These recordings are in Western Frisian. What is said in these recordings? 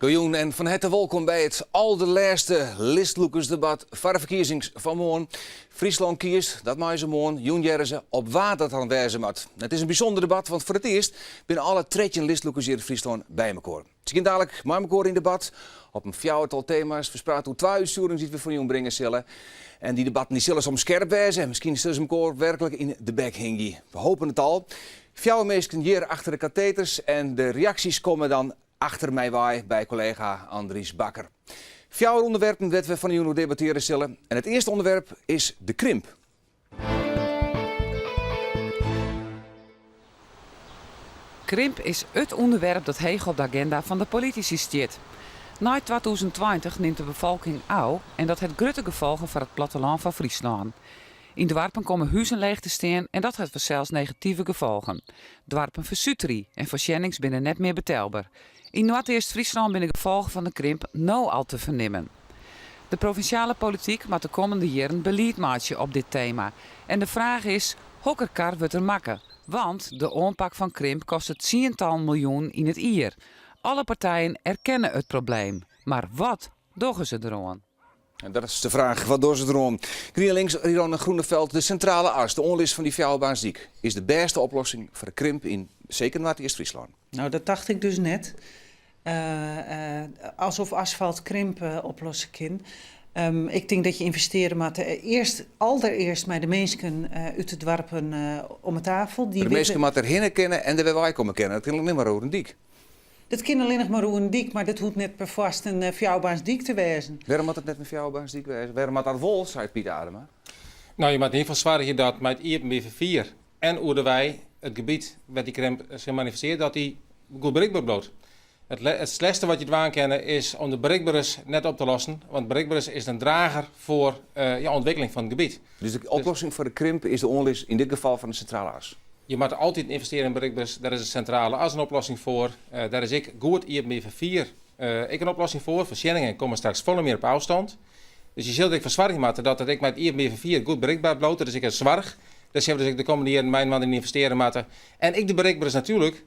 Goejûn en fan herte wolkom by it alderlêste listlûkersdebat foar de ferkiezings fan moarn. Fryslân kiest, dat meie se moarn. Jûn hearre se op wa't dat dan wêze moat. It is in bysûnder debat, want foar it earst binne alle 13 listlûkers hjir yn Fryslân by mekoar. Se gean dalik mei mekoar yn debat op in fjouwertal tema's, ferspraat oer twa útstjoerings dy't we fan jûn bringe sille. En dy debatten dy sille soms skerp wêze en miskien sille se mekoar werklik yn de bek hingje. We hopen it al. Fjouwer minsken hjir achter de kateters en de reaksjes komme dan achter my wei by kollega Andries Bakker. Fjouwer ûnderwerpen dêr't we fan 'e jûn oer debattearje sille. En it earste ûnderwerp is de krimp. Krimp is it ûnderwerp dat heech op de aginda fan de politisy stiet. Nei 2020 nimt de befolking ôf en dat hat grutte gefolgen foar it plattelân fan Fryslân. Yn doarpen komme huzen leech te stean en dat hat fansels negative gefolgen. Doarpen fersuterje en foarsjennings binne net mear betelber. Yn Noardeast-Fryslân binne gefolgen fan de krimp no al te fernimmen. De provinsjale polityk moat de kommende jierren belied meitsje op dit tema. En de fraach is, hokker kar wurdt der makke? Want de oanpak fan krimp kostet tsientallen miljoenen yn it jier. Alle partijen erkenne it probleem, mar wat dogge se deroan? En dat is de fraach, wat dogge se deroan? GrienLinks Rirone Groeneveld, de sintrale as, de oanlis fan dy fjouwerbaansdyk, is de bêste oplossing foar de krimp yn seker Noardeast-Fryslân. Nou, dat tocht ik dus net. Alsof asfalt krimp oplosse kin. Ik tink dat je ynvestearje moatte earst, alderearst mei de minsken út de doarpen om 'e tafel. De minsken moatte derhinne kinne en der wer wei komme kinne. Dat kin allinnich mar oer in dyk. Dat kin allinnich mar oer in dyk, mar dat hoecht net perfoarst in fjouwerbaansdyk te wêzen. Wêrom moat it net in fjouwerbaansdyk wêze? Wêrom moat dat wol, seit Piet Adema. No, je moatte yn ieder gefal soargje dat mei it iepenbier ferfier en oer de wei it gebiet wêr't dy krimp sich manifestearret, dat dy goed berikber bliuwt. It slechtste wat je dwaan kinne is om de berikberens net op te lossen, want berikberens is in drager foar ja, ûntwikkeling fan it gebiet. Dus de oplossing foar de krimp is de oanlis yn dit gefal fan de sintrale as? Je moatte altyd ynvestearje yn berikberens, dêr is de sintrale as in oplossing foar. Dêr is ek goed iepenbier ferfier ek in oplossing foar. Foarsjenningen komme straks folle mear op ôfstân. Dus je sille der ek foar soargje moatte dat it ek mei it iepenbier ferfier goed berikber bliuwt. Dat is ek in soarch. Dêr sille we dus ek de kommende jierren mei-inoar yn ynvestearje moatte. En ek de berikberens natuerlik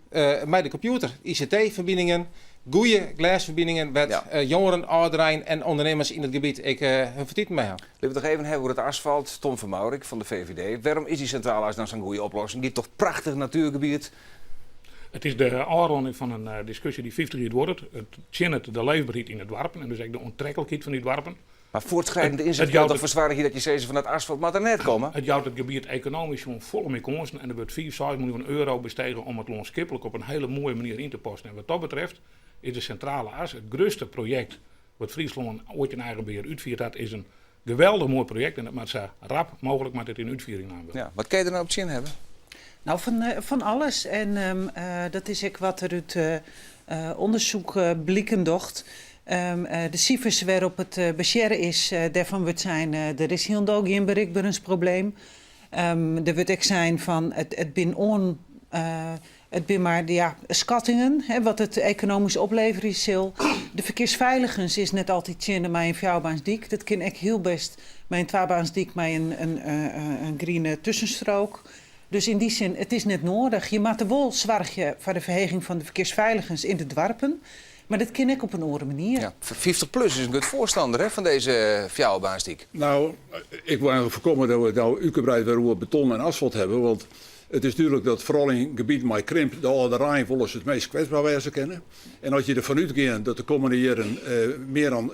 mei de kompjûter, ICT-ferbiningen, goede glêsferbiningen wêr't jongeren, âlderein en ûndernimmers yn it gebiet ek hun fertuten mei ha. Litte we it noch even hawwe oer it asfalt. Tom van Mourik fan de VVD, wêrom is dy sintrale as dan sa'n goede oplossing? Giet toch prachtich natuergebiet? It is de ôfrûning fan in diskusje dy't 50 jier duorret. It tsjinnet de leefberheid yn de doarpen en dus ek de oantreklikheid fan dy doarpen. Mar voortschrijdend inzicht kin toch foar soargje dat je sizze fan dat asfalt moat der net komme? It jout it gebiet ekonomysk sjoen folle mear kânsen en der wurdt 5, 6 miljoen euro bestege om it lânskiplik op in hiele moaie manier yn te passen. En wat dat betreft is de Sintrale As it grutste projekt wat Fryslân oait yn eigen behear útfierd hat, is in geweldich moai projekt en dat moat sa rap mooglik moat dit yn útfiering naam wurde. Ja, wat kin je der no op tsjin hawwe? Nou, fan alles. En dat is ek wat der út ûndersyk bliken docht. De sifers wêrop it basearre is, dêrfan wurdt sein, der is hielendal gjin berikberensprobleem. Der wurdt ek sein fan it bin oan, it bin mar ja, skattingen, hè, wat it ekonomysk opleverje sil. De ferkearsfeiligens is net altyd tsjinne mei in fjouwerbaansdyk. Dat kin ek hiel bêst mei in twabaansdyk mei in griene tussenstrook. Dus yn dy sin, it is net noadich. Je moatte wol soargje foar de ferheging fan de ferkearsfeiligens yn de doarpen. Mar dat kin ek op in oare manier. Ja, 50 plus is in grut foarstanner hè, fan dizze fjouwerbaansdyk. Nou, ik wol eigenlik foarkomme dat we it no útgebreid wer oer beton en asfalt hawwe, want it is dúdlik dat foaral yn gebieten mei krimp de âlderein wolris it meast kwetsber wêze kinne. En as je derfan útgean dat de kommende jierren mear dan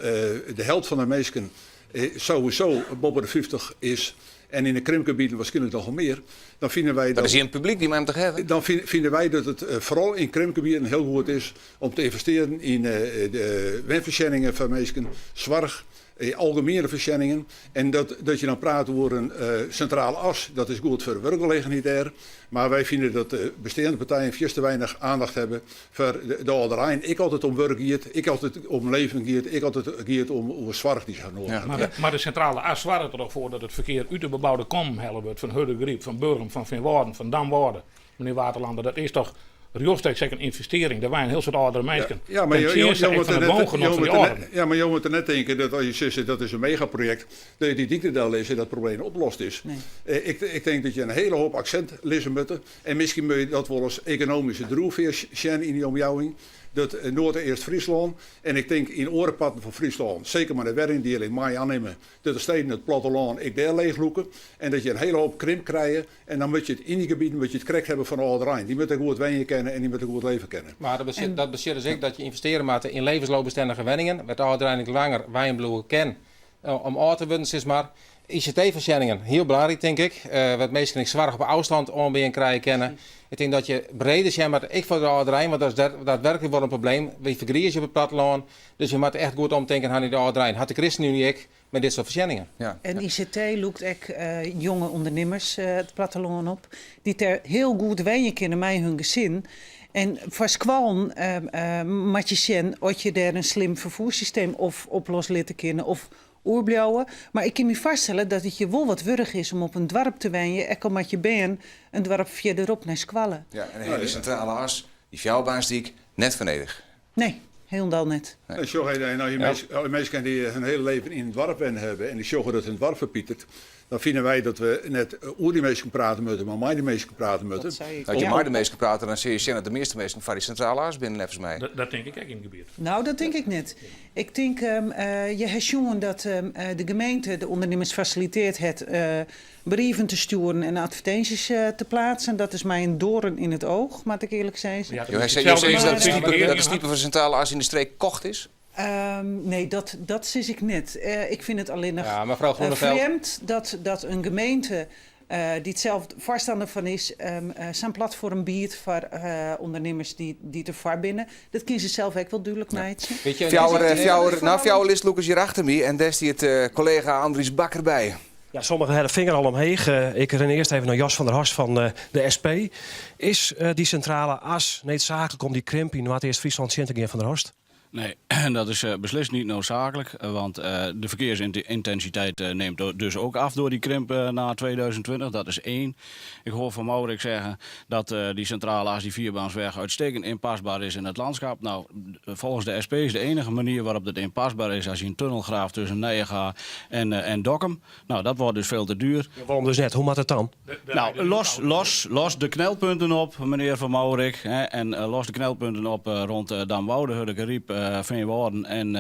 de helt fan de minsken sowieso boppe de 50 is en yn de krimpgebieten waarskynlik noch wol mear, dan fine wy Dat dat is jim publyk, dy mei him toch hawwe? Dan fine wy dat it foaral yn krimpgebieten hiel goed is om te ynvestearjen yn de wenfoarsjenningen foar minsken, soarch, algemiene foarsjenningen. En dat dat je dan praat oer in sintrale as, dat is goed foar de wurkgelegenheid dêr. Mar wy fine dat de besteande partijen fierste weinich aandacht hawwe foar de âlderein, ek as it om wurk giet, ek as it om leven giet, ek as it giet om oer soarch dy't se noadich hawwe. Mar de sintrale as soarget der toch foar dat it ferkear út de beboude kommen helle wurdt, fan Hurdegaryp, fan Burgum, fan Feanwâlden, fan Damwâlde. Menear Waterlander, dat is toch rjochtstreeks ek in ynvestearring? Dêr wenje in hiel soad âldere minsken. Ja, mar Ten tsjinste ek fan it woongenot fan dy âlderen. Ja, mar jo moatte net tinke dat as je sizze dat is in megaprojekt, dat je dy dyk der del lizze en dat probleem oplost is. Ik tink dat je in hele hoop aksint lizze moatte. En miskien moat je dat wolris ekonomyske driuwfear sjen yn dy omjouwing. Dat Noardeast-Fryslân en ik tink yn oare parten fan Fryslân, seker mei de weryndieling, mei oannimme dat de steden it plattelân ek dêr leechlûke en dat je in hele hoop krimp krije en dan moat je it yn dy gebieten moat je it krekt hawwe fan de âlderein. Dy moatte goed wenje kinne en dy moatte goed leve kinne. Mar dat betsjut dus ek dat je ynvestearje moatte yn levensloopbestendige wenningen, wêr't de âlderein ek langer wenjen bliuwe kin om âld te wurden sis mar. ICT-foarsjenningen, hiel belangryk tink ik, wêr't minsken ek soarch op ôfstân oanbean krije kinne. Ik tink dat je breder sjen moatte, ek foar de âlderein, want dat is daadwerklik wol in probleem. Wy fergriizje op it plattelân, dus we moatte echt goed omtinken ha nei de âlderein. Hat de ChristenUnie ek mei dit soart foarsjenningen. En ICT lûkt ek jonge ûndernimmers it plattelân op, dy't dêr hiel goed wenje kinne mei hun gesin. En foar skoallen moat je sjen oft je dêr in slim ferfoersysteem of oplosse litte kinne of oerbliuwe. Mar ik kin my foarstelle dat it je wol wat wurdich is om op in doarp te wenjen, ek al moat je bern in doarp fierderop nei skoalle. Ja, en de hiele sintrale as, dy fjouwerbaansdyk, net foar nedich. Nee, hielendal net. Nee. Sjoch, en as je minsken dy't hun hiele leven yn in doarp wenne hawwe en dy sjogge dat hun doarp ferpiteret, dan fine wy dat we net oer dy minsken prate moatte, mar mei dy minsken prate moatte. As je mei de minsken prate, dan sille je sjen dat de measte minsken foar dy sintrale as binne, neffens my. Dat tink ik ek yn it gebiet. No, dat tink ik net. Ik tink, je ha sjoen dat de gemeente de ûndernimmers fasiliteard hat brieven te stjoeren en advertinsjes te pleatsen. Dat is my in doarn yn it oach, moat ik earlik sizze. Jo sizze dat de stipe foar de sintrale as yn de streek kocht is? Nee, dat sis ik net. Ik fyn it allinnich frjemd dat in gemeente dy't sels foarstanner fan is, sa'n platfoarm biedt foar ûndernimmers dy't der foar binne. Dat kinne se sels ek wol dúdlik meitsje. Fjouwer listlûkers hjir achter my en dêr stiet kollega Andries Bakker by. Ja, sommigen ha de finger al omheech. Ik rin earst even nei Jos van der Horst fan de SP. Is dy sintrale as needsaaklik om dy krimp yn Noardeast-Fryslân tsjin te gean, Van der Horst? Nee, dat is beslist niet noodzakelijk, want de verkeersintensiteit neemt dus ook af door die krimp na 2020. Dat is één. Ik hoor van Maurik zeggen dat die centrale as, die vierbaansweg, uitstekend inpasbaar is in het landschap. Nou, volgens de SP is de enige manier waarop dat inpasbaar is als je een tunnel graaft tussen Nijega en Dokkum. Nou, dat wordt dus veel te duur. Ja, waarom dus net? Hoe moat it dan? Nou, los, los, los de knelpunten op, meneer Van Maurik. Hè, en los de knelpunten op rond Damwoude, Hurdegaryp, Feanwâlden en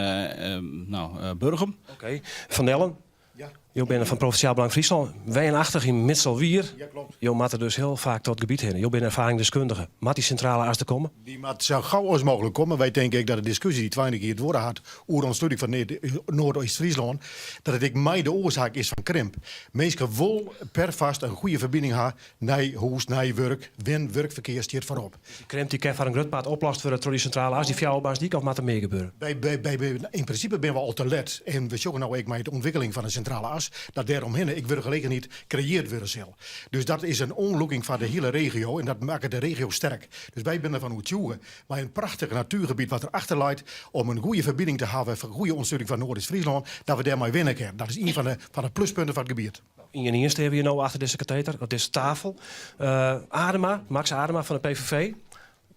nou, Burgum. Oké. Van Dellen, jo binne fan Provinsjaal Belang Fryslân, wenachtich yn Mitselwier. Ja, klopt. Jo moatte dus hiel faak dat gebiet hinne. Jo binne erfaringsdeskundige. Moat dy sintrale as der komme? Dy moat sa gau as mooglik komme. Wy tinke ek dat de diskusje dy't 20 jier duorre hat oer ûntsluting fan Noardeast-Fryslân, dat it ek mei de oarsaak is fan krimp. Minsken wol perfoarst in goede ferbining ha nei hûs, nei wurk. Wen-wurkferkear stiet foarop. Dus dy krimp dy kin foar in grut part oplost wurde troch dy sintrale as, dy fjouwerbaansdyk, of moat der mear gebeure? Yn prinsipe binne we al te let en we sjogge no ek mei de ûntwikkeling fan de sintrale as dat dêromhinne ek wurkgelegenheid kreëard wurde sil. Dus dat is in oanlûking foar de hiele regio en dat makket de regio sterk. Dus wy binne derfan oertsjûge, mei in prachtich natuergebiet wat der achter leit, om in goede ferbining te hawwen, in goede ûntsluting fan Noardeast-Fryslân, dat we dêrmei winne kinne. Dat is ien fan de pluspunten fan it gebiet. Ien ien stean we hjir no achter dizze kateter, op dizze tafel. Adema, Max Adema fan de PVV.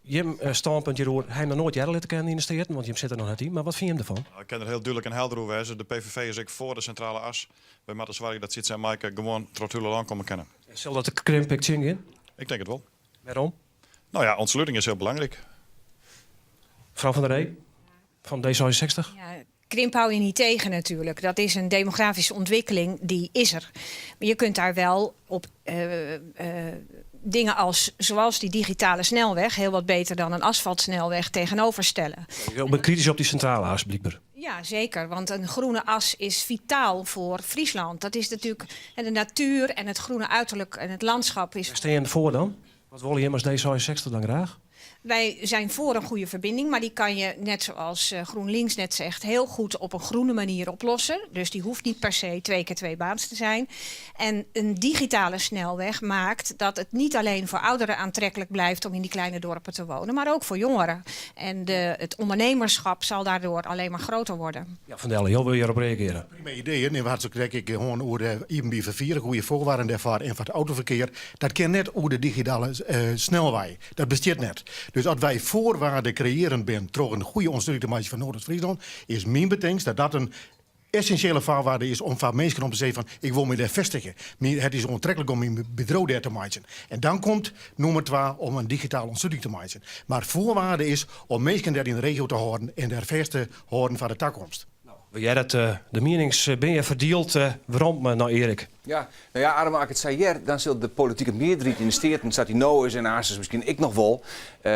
Jim stânpunt hjiroer ha jim noch noait hearre litte kinnen yn de Steaten, want jim sitte noch net yn. Mar wat fine jim derfan? Ik kin der hiel dúdlik en helder oer wêze. De PVV is ek foar de sintrale as. Wy moatte soargje dat Sytse en Maaike gewoan troch it hiele lân komme kinne. Sil dat de krimp ek tsjingean? Ik tink it wol. Wêrom? No ja, ûntsluting is hiel belangryk. Frou Van der Ree fan D66. Ja, krimp hou je niet tegen natuurlijk. Dat is een demografische ontwikkeling, die is er. Maar je kunt daar wel op dingen als, zoals die digitale snelweg, heel wat beter dan een asfaltsnelweg tegenover stellen. Jo binne kritysk op dy sintrale as, blykber. Ja, zeker. Want een groene as is vitaal voor Friesland. Dat is natuurlijk en de natuur en het groene uiterlijk en het landschap is. Wêr steane jim foar dan? Wat wolle jim as D66 dan graach? Wij zijn voor een goede verbinding, maar die kan je, net zoals GroenLinks net zegt, heel goed op een groene manier oplossen. Dus die hoeft niet per se twee keer twee baans te zijn. En een digitale snelweg maakt dat het niet alleen voor ouderen aantrekkelijk blijft om in die kleine dorpen te wonen, maar ook voor jongeren. En het ondernemerschap zal daardoor alleen maar groter worden. Ja, Van Dellen, jo wolle hjirop reagearje. Prima ideeën. En we hadden denk ik gewoon oer de iepenbier ferfier, goede voorwaarden dêrfoar en foar it autoferkear. Dat kin net oer de digitale snelwei. Dat bestiet net. Dus as wy voorwaarden kreëarjen binne troch in goede ûntsluting te meitsjen fan Noardeast-Fryslân, is myn betingst dat dat in. essinsjele foarwaarde is om foar minsken om te sizzen fan ik wol my dêr festigje. It is oantreklik om myn bedriuw dêr te meitsjen. En dan komt nûmer twa om in digitale ûntsluting te meitsjen. Mar foarwaarde is om minsken dêr yn de regio te hâlden en dêr fêst te hâlden foar de takomst. We hearre it, de mienings binne hjir ferdield. Werom nei Erik. Ja, no ja, Adema, as ik it sa hear, dan sil de politike mearderheid yn de Steaten, sa't dy no is en aansens miskien ek noch wol,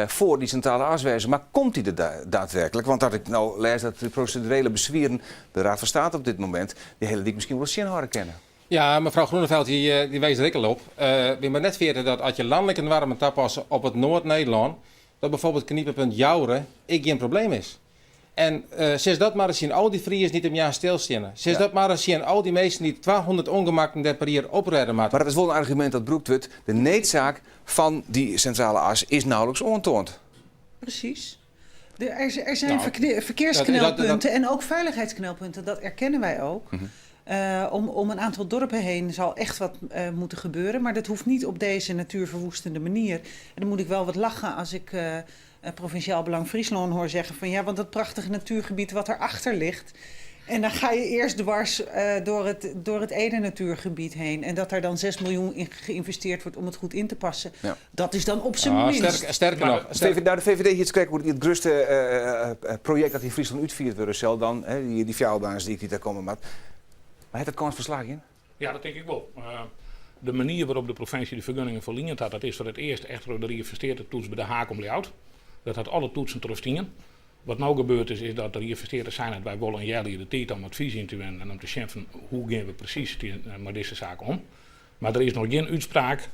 foar dy sintrale as wêze. Mar komt dy der daadwerklik? Want as ik no lês dat de prosedurele beswieren, de Raad van State op dit momint, dy hiele dyk miskien wol tsjinhâlde kinne. Ja, mefrou Groeneveld dy wiist der ek al op. Wy moatte net ferjitte dat as je lanlike noarmen tapasse op it Noard-Nederlân, dat bijvoorbeeld knipepunt Joure ek gjin probleem is. En sis dat mar ris tsjin al dy Friezen dy't om jaan stilsteane. Sis dat mar ris tsjin al dy minsken dy't 200 ûngemakken der per jier oprêde moatte. Mar dat is wol in argumint dat brûkt wurdt, de needsaak fan dy sintrale as is nauwelijks oantoand. Precies. Er zijn verkeersknelpunten en ook veiligheidsknelpunten, dat erkennen wij ook. Om een aantal dorpen heen zal echt wat moeten gebeuren, maar dat hoeft niet op deze natuurverwoestende manier. En dan moet ik wel wat lachen als ik Provinciaal Belang Fryslân hoor zeggen van ja, want dat prachtige natuurgebied wat erachter ligt. En dan ga je eerst dwars door het ene natuurgebied heen. En dat daar dan 6 miljoen in geïnvesteerd wordt om het goed in te passen. Dat is dan op zijn Ah, minst. Sterker nog. Nou, de VVD hier het it grutste projekt dat yn Fryslân útfierd wurde sil dan, hè, dy fjouwerbaansdyk dy't der komme moat. Mar hat dat kâns fan slagjen? Ja, dat tink ik wol. De manier wêrop't de provinsje de fergunningen ferliend hat, dat is foar it earst echt troch de Ried fan Steate toets by de haak om Ljouwert. Dat hat alle toetsen trochstien. Wat no gebeurd is, is dat de Ried fan Steate sein hat, wy wolle in healjier de tiid om advys yn te winnen en om te sjen fan hoe gean we presys mei dizze saak om. Mar der is noch gjin útspraak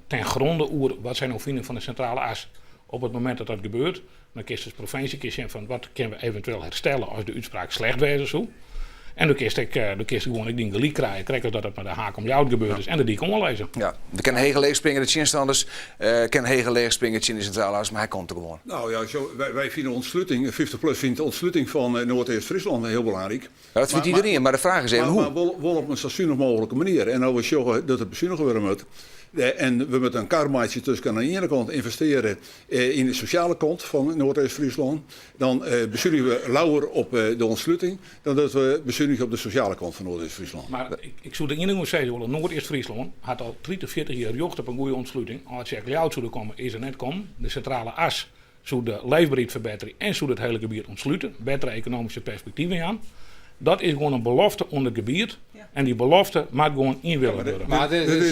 ten gronde oer wat sy no fine fan de sintrale as. Op it momint dat dat gebeurt, dan kinst as provinsje kinst sjen fan wat kinne we eventueel herstelle as de útspraak slecht wêze soe. En dan kinst ek, dan kinst gewoan ek dyn gelyk krije, krekt as dat dat mei de haak om Ljouwert gebeurd is en de dyk oanlizze. Ja, we kinne heech en leech springe, de tsjinstanners kinne heech en leech springe tsjin de sintrale as, mar hy komt der gewoan. Nou ja, zo, wy fine ûntsluting, 50 plus fynt de ûntsluting fan Noardeast-Fryslân hiel belangryk. Ja, dat fynt iderien, mar de fraach is even hoe. Mar wol op in sa sunich mooglike manier. En as we sjogge dat it besunige wurde moat en we moatte in kar meitsje tusken oan de iene kant ynvestearje yn de sosjale kant fan Noardeast-Fryslân, dan besunigje we leaver op de ûntsluting dan dat we besunigje op de sosjale kant fan Noardeast-Fryslân. Mar ik soe der ien ding oer sizze wolle, Noardeast-Fryslân hat al 30, 40 jier rjocht op in goede ûntsluting. As Ljouwert soe der komme, is er net kommen. De sintrale as soe de leefberheid ferbetterje en soe it hiele gebiet ûntslute, bettere ekonomyske perspektiven jaan. Dat is gewoan in belofte oan it gebiet en dy belofte moat gewoan ynwillige wurde. Mar de De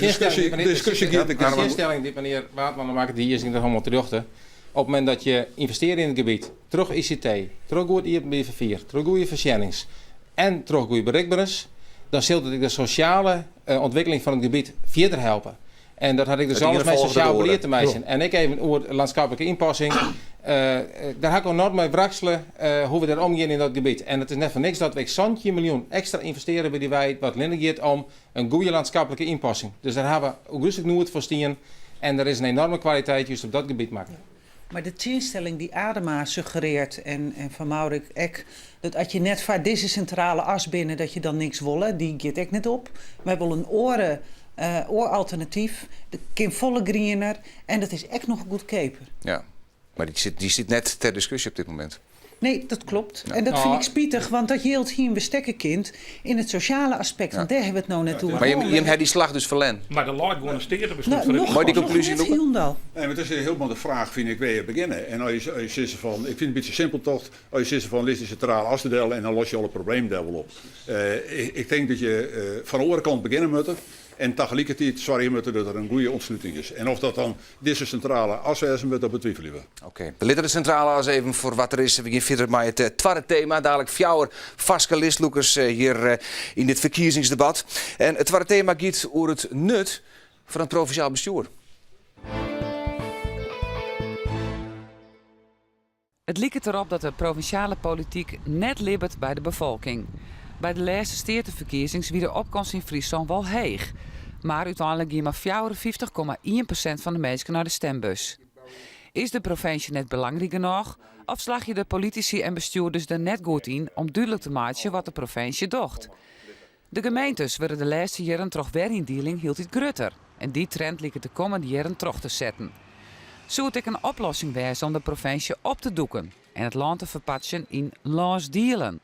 diskusje giet de tsjinstelling dy't menear Waadman makket, dy is yn it hielendal terjochte. Op it momint dat je ynvestearje yn it gebiet, troch ICT, troch goed iepenbier ferfier, troch goede foarsjennings en troch goede berikberens, dan sil dat ek de sosjale ûntwikkeling fan it gebiet fierder helpe. En dat hat ek dus alles mei sosjaal belied te meitsjen. En ek even oer lânskiplike ynpassing. Dêr ha ik al enorm mei wraksele hoe't we dêr omgean yn dat gebiet. En it is net foar niks dat we ek 17 miljoen ekstra ynvestearje by dy wei wat allinnich giet om in goede lânskiplike ynpassing. Dus dêr ha we grutlik noed foar stien en der is in enorme kwaliteit just op dat gebiet makke. Mar de tsjinstelling dy't Adema suggerearret en Van Mourik ek, dat as je net foar dizze sintrale as binne, dat je dan niks wolle, dy giet ek net op. Wy wolle in oare, oar alternatyf. Dat kin folle griener en dat is ek noch goedkeaper. Ja, mar dy sit net ter diskusje op dit momint. Nee, dat kloppet. En dat fyn ik spitich, want dat jild hiene we stekke kind yn it sosjale aspekt, want dêr hawwe we it no net oer. Mar jim ha dy slach dus ferlern. Mar der leit gewoan in steatebeslút foar it Mei dy konklúzje Noch net hielendal. Nee, mar it is hielendal de fraach, fyn ik, wêr je begjinne. En as je sizze fan, ik fyn it in bytsje simpel tocht, as je sizze fan lis de sintrale as del en dan losse je alle problemen dêr wol op. Ik tink dat je fan de oare kant begjinne moatte en tagelikertiid soargje moatte dat der in goede ûntsluting is. En oft dat dan dizze sintrale as wêze moat, dat betwivelje we. Oké, we litte de sintrale as even foar wat er is. We gean fierder mei it twadde tema. Dalik fjouwer farske listlûkers hjir yn dit ferkiezingsdebat. En it twadde tema giet oer it nut fan it provinsjaal bestjoer. It liket derop dat de provinsjale polityk net libbet by de befolking. By de lêste steateferkiezings wie de opkomst yn Fryslân wol heech. Mar úteinlik gie mar 54,1% fan de minsken nei de stembus. Is de provinsje net belangryk genôch of slagje de politisy en bestjoerders der net goed yn om dúdlik te meitsjen wat de provinsje docht? De gemeentes wurde de lêste jierren troch weryndieling hieltyd grutter en dy trend liket de kommende jierren troch te setten. Soe it ek in oplossing wêze om de provinsje op te doeken en it lân te ferpartsjen yn lânsdielen?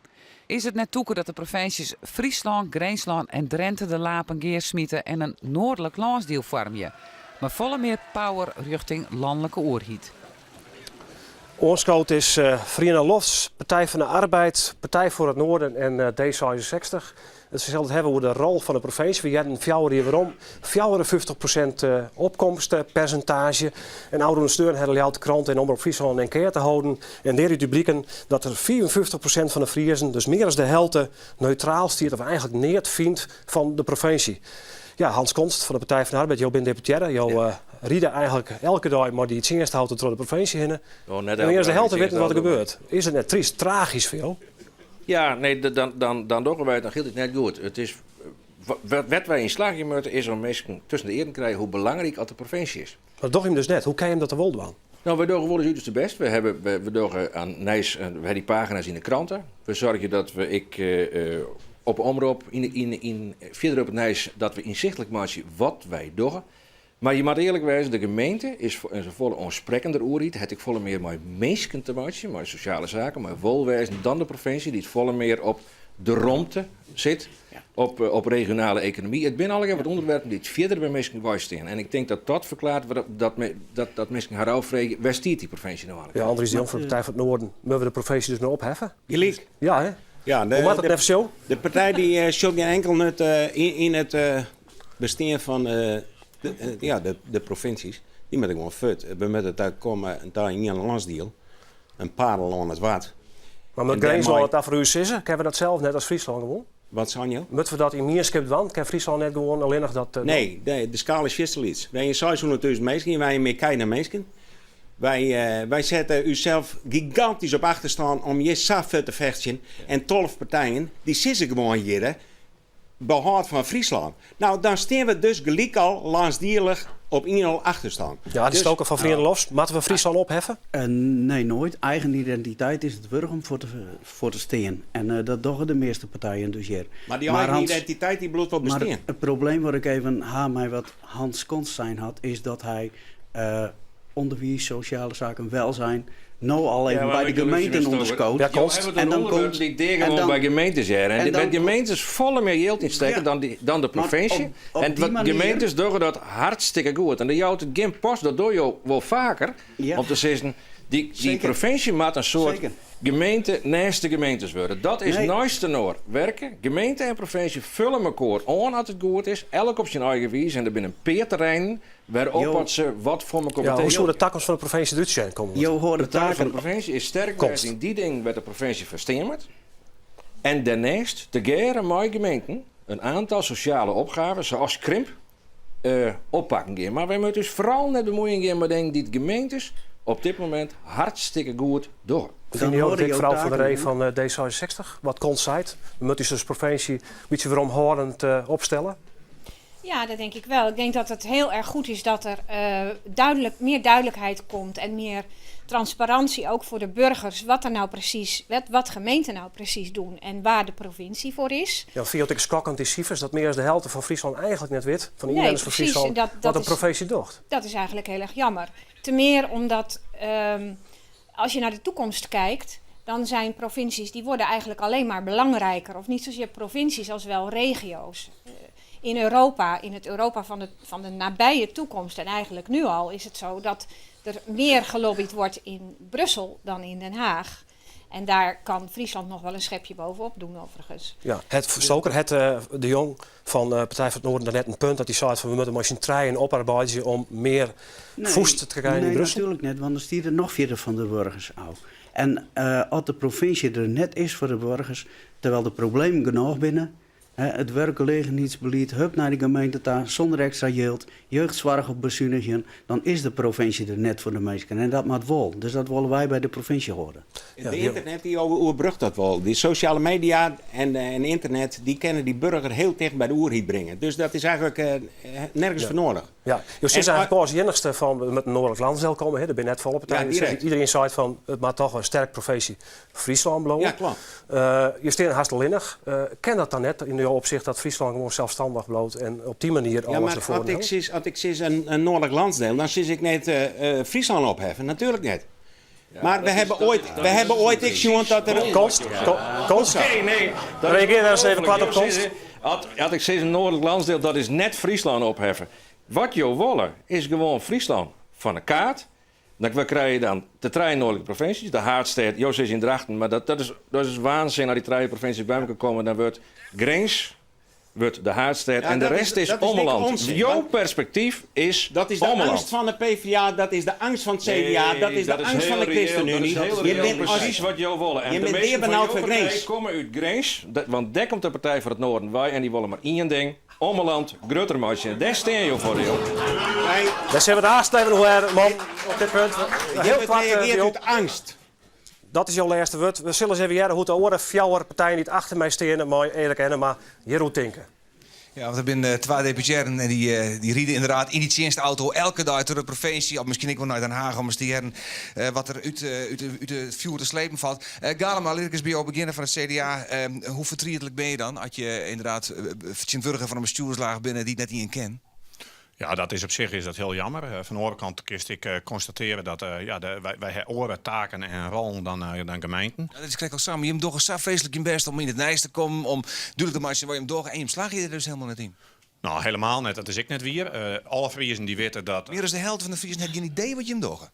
Is it net tûker dat de provinsjes Fryslân, Grinslân en Drinte de lapen gearsmite en in noardlik lânsdiel foarmje, mei folle mear power rjochting lanlike oerheid? Oanskood is Feriene Lofts, Partij van de Arbeid, Partij voor het Noorden en D66. It sil it hawwe oer de rol fan de provinsje. We hearden fjouwer jier werom 54% opkomstpersintaazje. En ôfrûne sneon ha de Ljouwerter Krante en Omrop Fryslân in enkête holden. En dêrút die bliken dat der 55% fan de Friezen, dus mear as de helte, neutraal stiet of eigentlik neat fynt fan de provinsje. Ja, Hans Konst fan de Partij van de Arbeid, jo binne deputearre. Jo ride eigentlik elke dei mei dy tsjinstauto troch de provinsje hinne. Oh, net En mear as de elke helte dei wit net wat der tsjinstauto, gebeurt. Is it net tryst, tragysk foar jo? Ja, nee, dan, dan, dan dogge wy it noch hieltyd net goed. It is, wêr't wy yn slagje moatte is om minsken tusken de earen te krijen hoe belangryk oft de provinsje is. Maar dat dogge jim dus net. Hoe kinne jim dat dan wol dwaan? No, wy dogge wol ús uterste bêst. We hawwe, we, we dogge oan nijs, we hawwe dy pagina's yn de krante. We soargje dat we ek op 'e omrop, yn, yn, yn, fierder op it nijs, dat we ynsichtlik meitsje wat wy dogge. Mar je moatte earlik wêze, de gemeente is in folle oansprekkender oerheid, hat ek folle mear mei minsken te meitsjen, mei sosjale saken, mei wolwêzen, dan de provinsje, dy't folle mear op de romte sit, op, op regionale ekonomy. It binne allegear wat ûnderwerpen dy't fierder by minsken wei stean. En ik tink dat dat ferklaart dat, dat, dat minsken har ôffreegje, wêr stiet dy provinsje no eigentlik? Ja, Andries de Jong fan de Partij fan it Noarden. Moatte we de provinsje dus no opheffe? Gelyk. Ja, hè? Ja, Hoe moat it neffens jo? De partij dy sjocht gjin enkel nut yn it bestean fan de, ja, de provinsjes. Dy moatte gewoan fuort. We moatte ta komme ta ien lânsdiel. In parel oan it Wad. Mar moat Grinslân it dan foar ús sizze? Kinne we dat sels net as Fryslân gewoan? Wat sein jo? Moatte we dat yn mienskip dwaan? Kin Fryslân net gewoan allinnich dat dwaan? Nee, de skaal is fierste lyts. Wy hawwe 600.000 minsken, wy hawwe mear kij dan minsken. Wy, wy sette ússels gigantysk op achterstân om hjir sa fuort te fechtsjen. En 12 partijen, dy sizze gewoan hjirre, behâld fan Fryslân. No, dan stean we dus gelyk al lânsdielich op 1-0 achterstân. Ja, Arie Stoker fan Feriene Lofts, moatte we Fryslân opheffe? Nee, noait. Eigen identiteit is it wurdich om foar te stean. En dat dogge de measte partijen dus hjir. Mar dy eigen identiteit dy bliuwt wol bestean. Mar it probleem wat ik even ha mei wat Hans Konst sein hat, is dat hy ûnderwiis, sosjale saken, welzijn no al even by de gemeenten ûnderskoot. Ja, jo hawwe it oer ûnderwerpen dy't dea gewoan by gemeentes hearre. En wêr't gemeentes folle mear jild yn stekke dan de provinsje. En wat gemeentes dogge dat hartstikke goed. En dan jout it gjin pas, dat dogge jo wol faker, om te sizzen, dy provinsje moat in soart gemeente nêst de gemeentes wurde. Dat is neist inoar werke. Gemeente en provinsje fulle mekoar oan as it goed is, elk op syn eigen wize. En der binne in pear terreinen Wêrop wat se wat foar mekoar Ja, hoe betekenje. soe de takomst fan de provinsje derút sjen komme moatte? Jo hâlde De takomst fan de taken. provinsje is sterk Komst. wêze yn dy dingen wêr't de provinsje foar stean moat. En dêrneist tegearre mei gemeenten in oantal sosjale opgaven, sa as krimp, oppakken gean. Mar wy moatte ús foaral net bemuoien gean mei dingen dy't gemeentes op dit momint hartstikke goed dogge. Dan Fine jo hâlde it ek jo frou Van der taken Ree oan. fan D66, wat Konst seit? We moatte ús as provinsje in bytsje weromhâldend opstelle? Ja, dat denk ik wel. Ik denk dat het heel erg goed is dat er duidelijk, meer duidelijkheid komt en meer transparantie ook voor de burgers wat er nou precies, wat, wat gemeenten nou precies doen en waar de provincie voor is. Ja, fine jo it ek skokkend dy sifers dat mear as de helte fan Fryslân eigentlik net wit, fan de Nee, ynwenners fan precies. Fryslân, En dat, wat dat de is, provinsje docht? dat is eigenlijk heel erg jammer. Te meer omdat als je naar de toekomst kijkt, dan zijn provincies die worden eigenlijk alleen maar belangrijker. Of niet zozeer provincies als wel regio's. In Europa, in het Europa van de nabije toekomst en eigenlijk nu al, is het zo dat er meer gelobbyd wordt in Brussel dan in Den Haag. En daar kan Friesland nog wel een schepje bovenop doen, overigens. Ja, het Stoker, het De Jong fan Partij van het Noorden net in punt dat hy seit fan we moatte mei syn trijen oparbeidzje om mear Nee, fûst te krijen yn nee, Brussel? natuerlik net, want dan stiet er noch fierder fan de boargers ôf. En as de provinsje der net is foar de boargers, terwyl de problemen genôch binne, hè, it wurkgelegenheidsbelied, hup nei de gemeente ta, sûnder ekstra jild, jeugdsoarch op besunigjen, dan is de provinsje der net foar de minsken. En dat moat wol. Dus dat wolle wy by de provinsje hâlde. De ynternet dy oerbrugt dat wol. Dy sosjale media en ynternet dy kinne dy burger hiel ticht by de oerheid bringe. Dus dat is eigentlik nergens foar nedich. Ja, jo sizze eigentlik as iennichste fan we moatte in noardlik lânsdiel komme, hè, der binne net folle partijen. Ja, direkt. Iedereen seit fan it moat toch in sterk provinsje Fryslân bliuwe. Ja, klopt. Jo steane hast allinnich. Kin dat dan net yn jo opsicht dat Fryslân gewoan selsstannich bliuwt en op dy manier Ja, alles mar derfoar as ik sis, as ik sis in, in noardlik lânsdiel, dan sis ik net Fryslân opheffen. Natuerlik net. Maar we hebben ooit, we hebben ooit ik sjoen dat er... Konst, Konst. Nee, nee. Reageer daar eens even koart op, Konst. As ik sis in noardlik landsdiel, dat is net Fryslân opheffe. Wat jo wolle, is gewoan Fryslân fan 'e kaart. Dan, we krije dan de trije noardlike provinsjes, de haadstêd, jo sizze yn Drachten, mar dat, dat, is, dat is waansin as dy trije provinsjes by elkoar komme, dan wurdt Grins wurdt de haadstêd Ja, en de dat rest is, dat is Ommeland. onzin, Jo want perspektyf is Dat is de Ommeland. angst fan de PvdA, dat is de angst fan it CDA, Nee, dat is de dat is angst fan heel de reëel, ChristenUnie. Dat is heel Je reëel bent als- precies wat jo wolle. En Je de bent meesten weer van benauwd jo voor partij Grins. komme út Grins, want dêr komt de Partij voor het Noorden wei en dy wolle mar ien ding, Ommeland grutter meitsje. Dêr stean jo foar, jo. Dêr sille we it aanst even oer hawwe, man, op dit punt. Je Heel koart, reageart Jo. út angst. Dat is jo lêste wurd. We sille ris even hearre hoe't de oare fjouwer partijen dy't achter my steane mei Eric Ennema hjiroer tinke. Ja, want der binne twa deputearren en dy, dy ride ynderdaad yn dy tsjinstauto elke dei troch de provinsje, of miskien ek wol nei Den Haag om ris te hearren wat der út, út, út it fjoer te slepen falt. Galema, lit ik ris by jo begjinne fan it CDA. Hoe fertrietlik binne je dan as je ynderdaad fertsjintwurdiger fan in bestjoerslaach binne dy't net ien ken? Ja, dat is op sich is dat hiel jammer. Fan de oare kant kinst ek konstatearje dat ja, de, wy, wy ha oare taken en rollen dan, dan gemeenten. Ja, dat is krekt al sa, mar jim dogge sa freeslik jim bêst om yn it nijs te kommen, om dúdlik te meitsjen wat jim dogge en jim slagje der dus hielendal net yn. No, helemaal net. Dat is ek net wier. Alle Friezen dy witte dat... Mear as de helte fan de Friezen hat gjin idee wat jim dogge.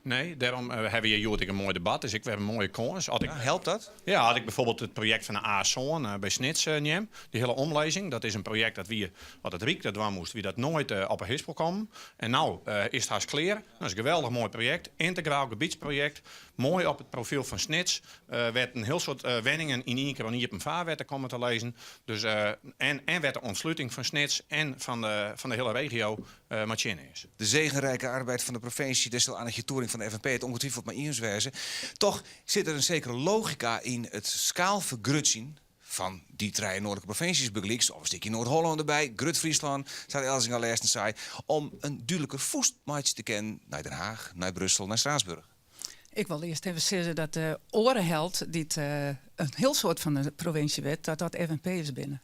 Nee, dêrom hawwe we hjir hjoed ek in moai debat. Dus ek wer in moaie kâns. As ik, Ja, helpt dat? Ja, as ik byfoarbyld it projekt fan de A7 by Snits nim, dy hiele omlizzing, dat is in projekt dat wie, as it Ryk dat dwaan moast, wie dat noait op 'e hispel kommen. En no is it hast klear. Dat is in geweldich moai projekt, yntegraal gebietsprojekt, moai op it profyl fan Snits, wêr't in hiel soad wenningen yn ien kear oan iepen farwetter komme te lizzen. Dus, en, en wêr't de ûntsluting fan Snits en fan de, fan de hiele regio mei tsjinne is. De zegenrijke arbeid fan de provinsje, dêr sil Annigje Toering fan de FNP it ûngetwifeld mei iens wêze. Toch sit der in sekere logika yn it skaalfergrutsjen fan dy trije noardlike provinsjes, bygelyks, of in stikje Noard-Hollân derby, Grut Fryslân, sa't Elzinga lêsten sei, om in dúdliker fûst meitsje te kinnen nei Den Haag, nei Brussel, nei Straatsburg. Ik wol earst even sizze dat de oare helt, dy't in hiel soad fan de provinsje wit, dat dat FNP'ers binne.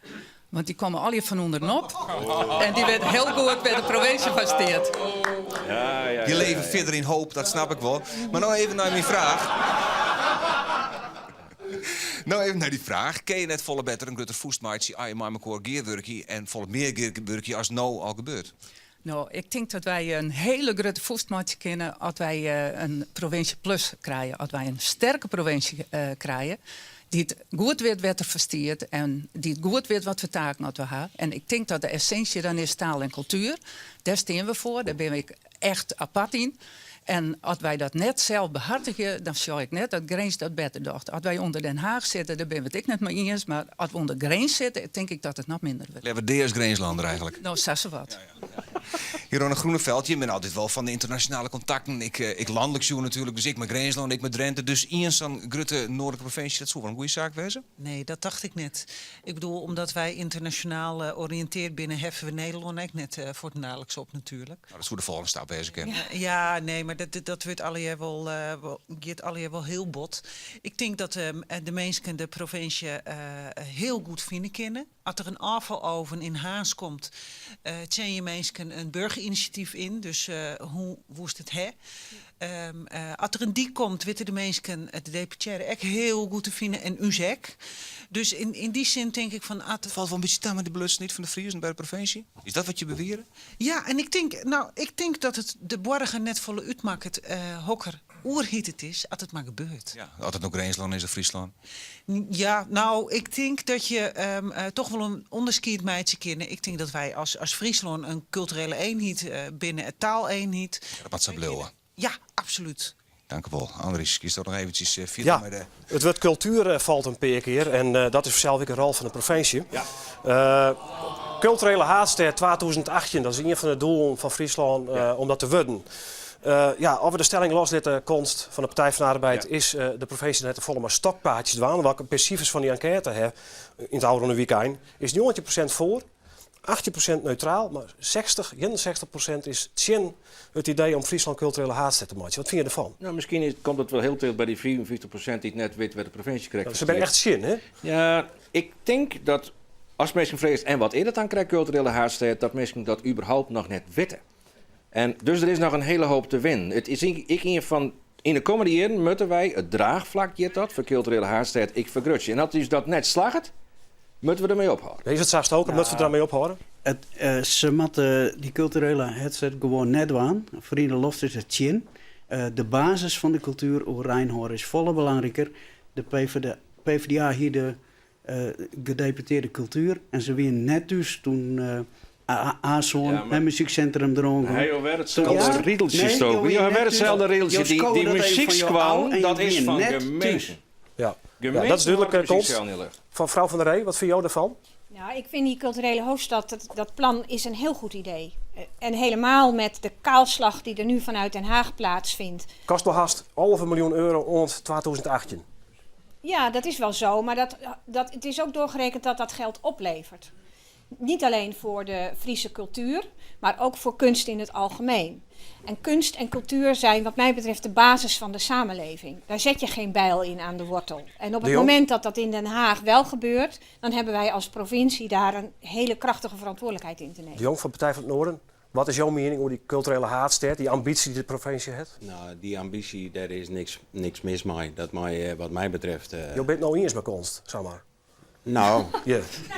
Want dy komme allegear fan ûnderen op en dy witte hiel goed wêr't de provinsje foar stiet. Je leven fierder yn hoop, dat snap ik wol. Mar no even nei myn fraach. No even nei dy fraach. Kinne je net folle better in grutter fûst meitsje as je mei mekoar gearwurkje en folle mear gearwurkje as no al gebeurt? No, ik tink dat wy in hiele grutte fûst meitsje kinne as wy in provinsje plus krije. As wy in sterke provinsje krije dy't goed wit wêr't er foar stiet en dy't goed wit wat foar taken oft we ha. En ik tink dat de essinsje dan is taal en kultuer. Dêr stean we foar, dêr binne we ek echt apart yn. En as wy dat net sels behartigje, dan sjoch ik net dat Grins dat better docht. As wy ûnder Den Haag sitte, dêr binne we it ek net mei iens, mar as we ûnder Grins sitte, tink ik dat it noch minder wurdt. Leaver dea as Grinslander eigentlik. No, sa sawat. Jeroen Groeneveld, jim binne altyd wol fan de ynternasjonale kontakten. Ek, ek lanlik sjoen natuerlik, dus ek mei Grinslân, ek mei Drinte. Dus ien sa'n grutte noardlike provinsje, dat soe wol in goede saak wêze? Nee, dat tocht ik net. Ik bedoel, omdat wy ynternasjonaal oriïntearre binne, heffe we Nederlân ek net fuortendaliks op natuerlik. No, dat soe de folgjende stap wêze kinne. Ja, nee, mar dat, dat wurdt allegear wol, wol, giet allegear wol hiel bot. Ik tink dat de minsken de provinsje hiel goed fine kinne. As der in ôffaloven yn Harns komt, tsjinje minsken in boargerinisjatyf yn. Dus hoe woest it ha? As der in dyk komt, witte de minsken de deputearre ek hiel goed te finen en ús ek. Dus yn dy sin tink ik fan... It falt wol in bytsje ta mei de belutsenheid fan de Friezen by de provinsje. Is dat wat je beweare? Ja, en ik tink, no, ik tink dat it de boarger net folle útmakket hokker oerheid it is, as it mar gebeurt. Ja, as it no Grinslân is of Fryslân. Ja, no, ik tink dat je toch wol in ûnderskied meitsje kinne. Ik tink dat wy as, as Fryslân in kulturele eenheid binne, in taaleenheid. Ja, dat moat sa bliuwe. Ja, absolút. Dankjewol. Andries, kiest toch noch eventsjes fierder Ja, mei de... it wurd kultuer falt in pear kear en dat is fansels ek in rol fan de provinsje. Kulturele haadstêd 2018, dat is ien fan de doelen fan Fryslân om dat te wurden. Ja, as we de stelling loslitte, Konst fan de Partij van de Arbeid, is de provinsje net te folle mei stokpaardjes dwaande. Wat ik in pear sifers fan dy enkête ha yn it ôfrûne wykein, is 19% foar, 18% neutraal, mar 60, 61% is tsjin it idee om Fryslân kulturele haadstêd te meitsjen. Wat fine je derfan? No, miskien is, komt it wol hiel ticht by dy 55% dy't net wit wêr't de provinsje krekt Se binne echt tsjin, hè? Ja, ik tink dat as minsken freegest en wat is it dan krekt kulturele haadstêd, dat minsken dat überhaupt noch net witte. En dus der is noch in hiele hoop te winnen. It is ek ien fan. Yn de kommende jierren moatte wy it draachflak, hjit dat, foar kulturele haadstêd ek fergrutsje. En as ús dat net slagget, moatte we dermei ophâlde. Is it sa, Stoker? Moatte we dermei ophâlde? It, se moatte dy kulturele haadstêd gewoan net dwaan. Feriene Lofts is der tsjin. De basis fan de kultuer oerein hâlde is folle belangriker. De PvdA hie de gedeputeerde kultuer en se wiene net thús toen A-Zoon en muzyksintrum deroan gong. Hy ha wer itselde rideltsje, Stoker. Jo ha wer itselde rideltsje. Dy muzykskoallen, dat is fan gemeenten. Ja, dat is dúdlik, Konst. Fan frou Van der Ree, wat fine jo derfan? Nou, ik vind die culturele hoofdstad, dat, dat plan is een heel goed idee. En helemaal met de kaalslag die er nu vanuit Den Haag plaatsvindt. Kost wol hast 11 miljoen euro oant 2018. Ja, dat is wel zo, maar dat, dat, het is ook doorgerekend dat dat geld oplevert. Niet alleen voor de Friese cultuur, maar ook voor kunst in het algemeen. En kunst en cultuur zijn wat mij betreft de basis van de samenleving. Daar zet je geen bijl in aan de wortel. En op het moment dat dat in Den Haag wel gebeurt, dan hebben wij als provincie daar een hele krachtige verantwoordelijkheid in te nemen. De Jong van Partij van het Noorden, wat is jouw miening oer dy kulturele haadstêd, dy ambysje dy't de provinsje hat? Nou, dy ambysje, dêr is niks, niks mis mei. Dat mei eh, wat my betreft. Uh... Jo binne it no iens mei Konst, samar. Nou,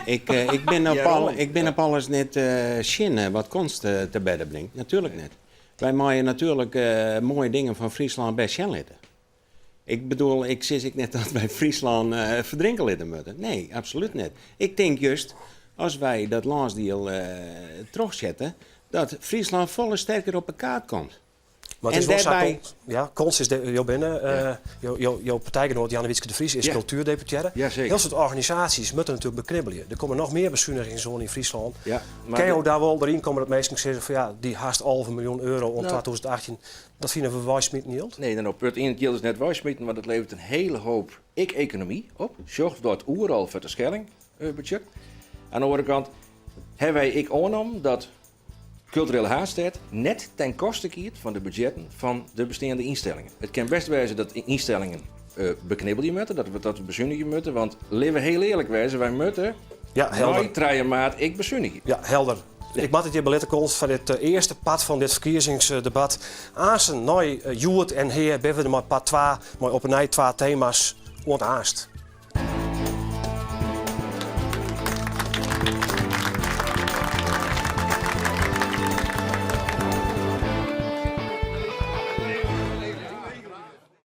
ik, eh, ik, bin op al, ik bin op alles net uh, tsjin wat Konst te bedde bringt. Natuerlik net. Wy meie natuerlik moaie dingen fan Fryslân bêst sjen litte. Ik bedoel, ik sis ek net dat wy Fryslân ferdrinke litte moatte. Nee, absolút net. Ik tink just, as wy dat lânsdiel trochsette, dat Fryslân folle sterker op 'e kaart komt. Mar it is wol sa, ja, Konst is de, jo binne, jo, jo partijgenoat Jannewietske de Vries is kultuerdeputearre. Hiel soad organisaasjes moatte natuerlik beknibbelje. Der komme noch mear besunigings oan yn Fryslân. Kinne jo dêr wol deryn komme dat minsken sizze fan ja, dy hast 11 miljoen euro oant 2018, dat fine we weismiten jild? Nee, dan op it jild is net weismiten, want it leveret in hiele hoop ek ekonomy op. Sjoch dat Oerol foar Terschelling betsjut. Oan de oare kant hawwe wy ek oannommen dat Kulturele haadstêd net ten koste giet fan de budzjetten fan de besteande ynstellingen. It kin bêst wêze dat ynstellingen beknibbelje moatte, dat we dat besunigje moatte, want litte we hiel earlik wêze, wy moatte nei trije maart ek besunigje. Ja, helder. Ik moat it hjir belitte, Konst, foar dit earste part fan dit ferkiezingsdebat. Aansen nei Hjoed en Hea binne we der mei part twa, mei op 'e nij twa tema's. Oant aanst.